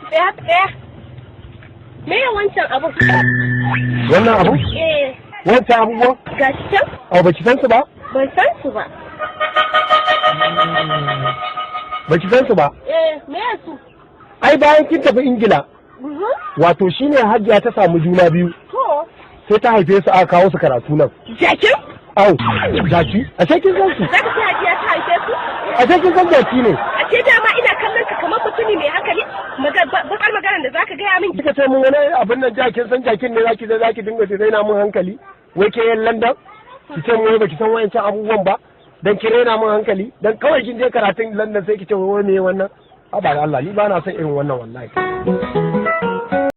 Tsaya tsaya. Me wancan abun? Wannan abu? Eh. Wancan abubuwan? Ga shi can? Au, baki san su ba? Ban san su ba. Baki san su ba? Eh, me su? Ai bayan kin tafi Ingila, wato shine Hajiya ta samu juna biyu. To. Sai ta haife su, aka kawo su karatu nan. Jakin? Au, jaki? Ashe kin san su? Za ka ce Hajiya ta haife su? Ashe kin san jaki ne? A ce dama ina kallon ka kamar mutumi mai hankali, bakar maganar da zaka gaya min. Kika ce mun wani abin nan, jakin san jakin ne, zaki dinga ce raina mun hankali. Wai ke yan London? Ki ce mun wai baki san wayancan abubuwan ba? Dan ki raina mun hankali, dan kawai kin je karatun London sai ki ce wai me wannan? Haba da Allah, ni ba na son irin wannan wallahi.